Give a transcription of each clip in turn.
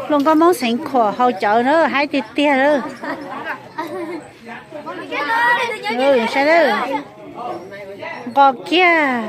Luag nkauj Hmoob Xeev Khuam haus cawv na, haib tiag tiag lawm. Saib lawm, nqos kiag.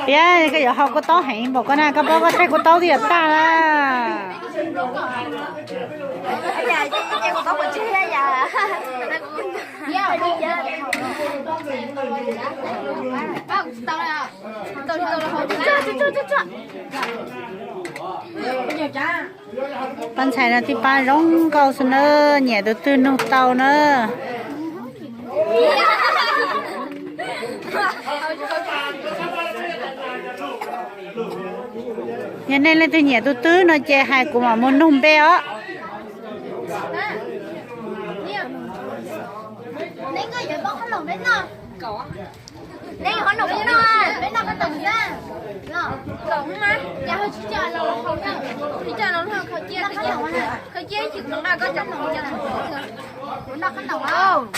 Piav, koj yuav haus kua taub heev npaum koj na, koj paub koj tej kua taub twb yuav tag na. Pab ntxhais no tib pab zoo nkauj xwb na, nyiam tus twg nug tau na. Yog nej leej twg nyiam tus twg no ces hais kuv mam mus nug npe os.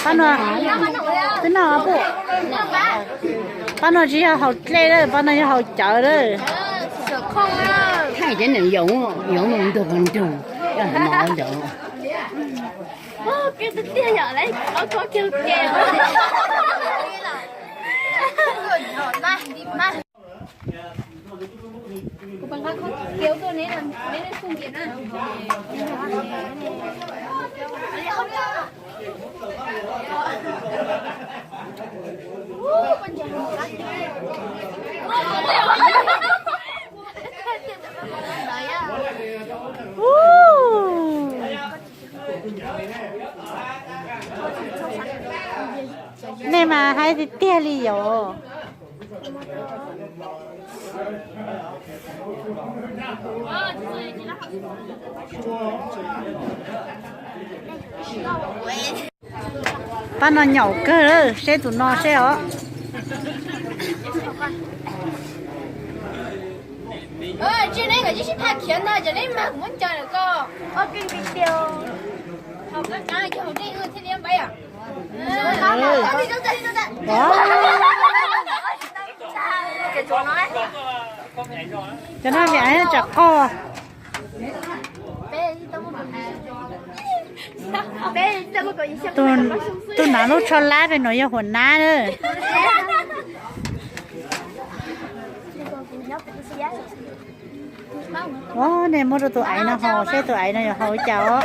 Pab no, twb no, pab no tsis yog haus dlej lawm, pab no yog haus cawv lawm. Thaij cov neeg yoov, yoov mus ntug ntug, ntawd. Nej mas haib tiag tiag li yom. Pab no nyaum kawg, seb tus no seb os. Tsis, neb kom tsis phaj khiav ntag, ces neb mag kuv muab ncaws lawm ko. Cov no vim tsam qog. Tus nav lub tsho lab pem no yog huas nab na. Ua, nej muab rau tus aiv no haus seb tus aiv no yuav haus li cas os.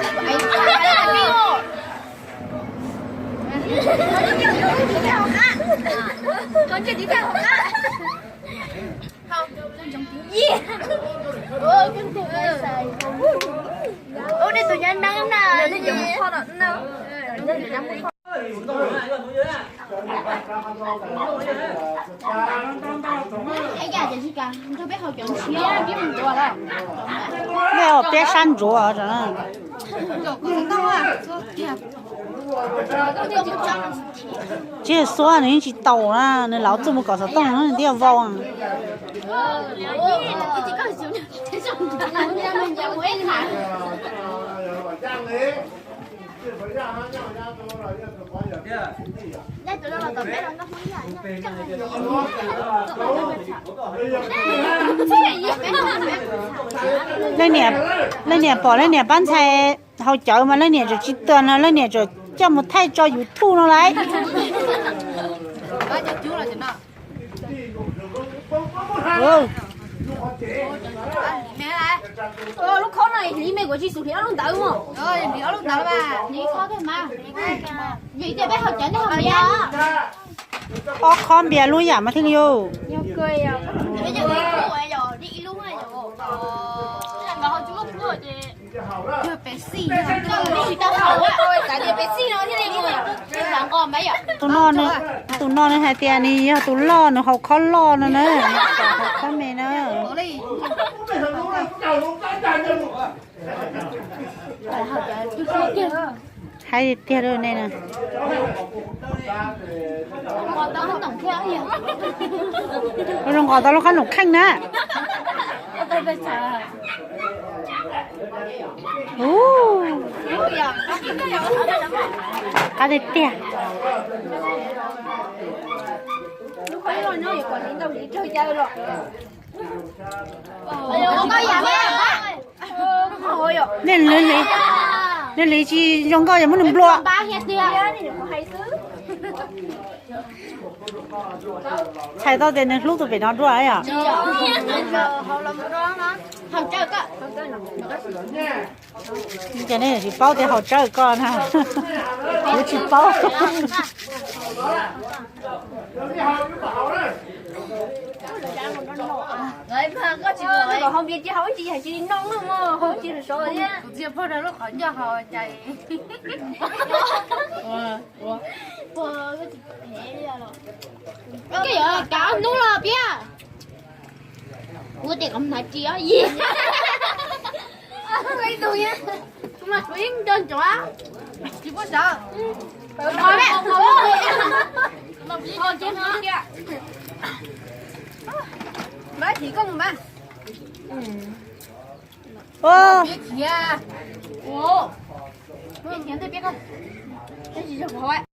Nej ua piab sab ntsuav. Tsis xuab nws yeej tsis tau na, nws laus txuj mus kom xov tooj nws thiaj vau. Leej niam, leej niam pom leej niam pab ntxhais haus cawv mas leej niam tseem tsis tuag no, leej niam tseem coj mus thaij tso YouTube no lauj. Lub khob no hliv me kuv tsis xus hliv ob lub ntawd mog. Hliv ob lub ntawd mas hliv khob thiab mas. Vim tias peb haus cawv nej haus npias. Ob khob npias lub yam mas thiaj li. Tus no, tus no nws hais tias nws yog tus loj, nws haus khob loj no na, haus khob me na. Hais tiag tiag rau nej na. Ua zoo nqos tau lub khob noom kheej na. Qab tiag tiag. Nej hliv, nej hliv tsis zoo nkauj yog muab nws nplua. Txhais tau tias nws hlub tus pem no dua yom. Ces nej tsis paub tias haus tsawb koj na. Kuv tsis paub. Koj yuav kav ob hnub los piab. Kuv tias kom hnav ris os yig. Tsis muaj sawv.